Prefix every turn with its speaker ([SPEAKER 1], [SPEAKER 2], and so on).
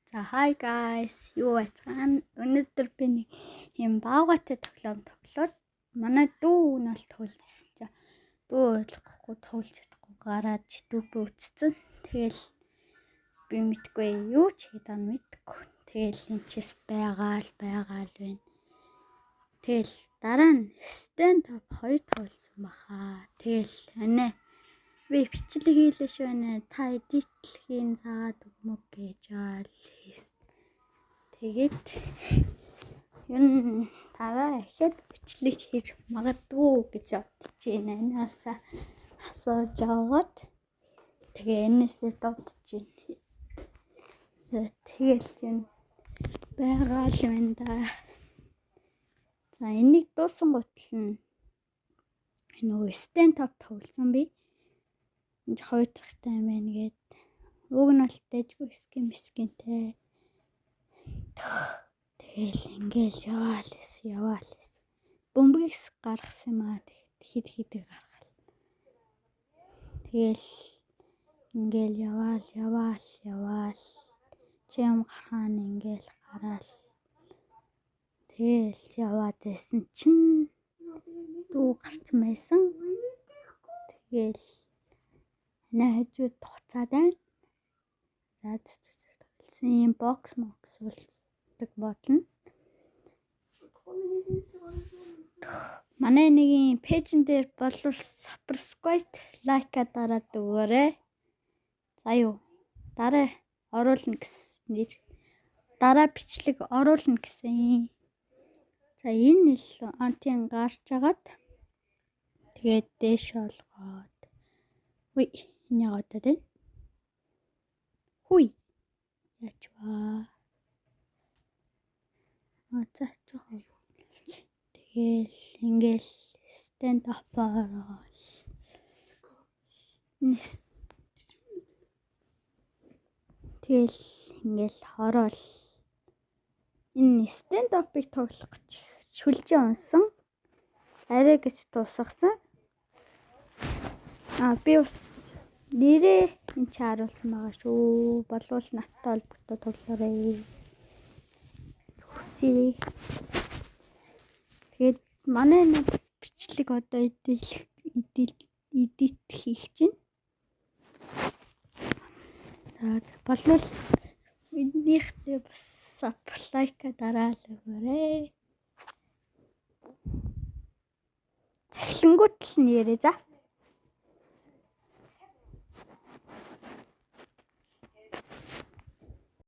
[SPEAKER 1] За, hi guys. Юу байцгаана? Өнөөдөр би нэг юм баавгайтай тоглоом тоглоод манай дүү нь бол тоглож ирсэн чинь дүү ойлгохгүй, тоглож чадахгүй гараад YouTube үзсэн. Тэгэл би мэдгүй, юу ч хийгээд байгаа мэдгүй. Тэгэл энэ чис байгаа л байгаа л байна. Тэгэл дараа нь Standoff 2 тоглосон баха. Тэгэл анаа би бичлэг хийлээ шүү нэ. Та edit хийн заагаад өгмөг гэж аал хийсэн. Тэгээд ер нь дараа ахиад бичлэг хийж магадгүй гэж бодож байна. Анаасаа асууж аваад тэгээ энэсээ дуудаж байна. Тэгэл юм байгаа л байна да. За, энийг дуусан гутал нь нөгөө Standoff тоглосон би. Энд хоёр дахьтай юм байна гээд. Уг нь бол дэжгүй skin мискинтэй. Тэгэл ингээл яваал эс яваал эс. Бөмбөгийг гаргасан юм аа. Хэд хэдэг гаргаал. Тэгэл ингээл яваал яваал яваал. Чи юм гархаан ингээл гараал. Тэгэл яваад байсан чинь дүү гарсан байсан. Тэгэл манай хажууд туцаад байна. За, тоглосон юм box мокс болдог болно. Манай нэгin page эн дээр болвол subscribe, like аа дараад өгөөрэй. За юу. Дараа оруулна гэсэн нэр. Дараа бичлэг оруулна гэсэн. За, энэ л антын гарч агаад тэгээд дээш олгоод. Үгүй, энэ яагаад байна? Хүй. Яач вэ? А, за, жоохон. Тэгэл ингээл Standoff ороод. Тэгэл ингээл ороод энэ Standoff ыг тоглох гэж шүлжээ унсан. Арай гэж дуусгасан. А, би бас нэрээ энэ чи харуулсан байгаа шүү. Болвол надтай холбогдоод тоглоорой. Хүсье. Тэгээд манай нэг бичлэг одоо edit edit хийх чинь. За, болвол минийхтэй бас like дараал өгөөрэй. Цахилангууд л нэрээ за.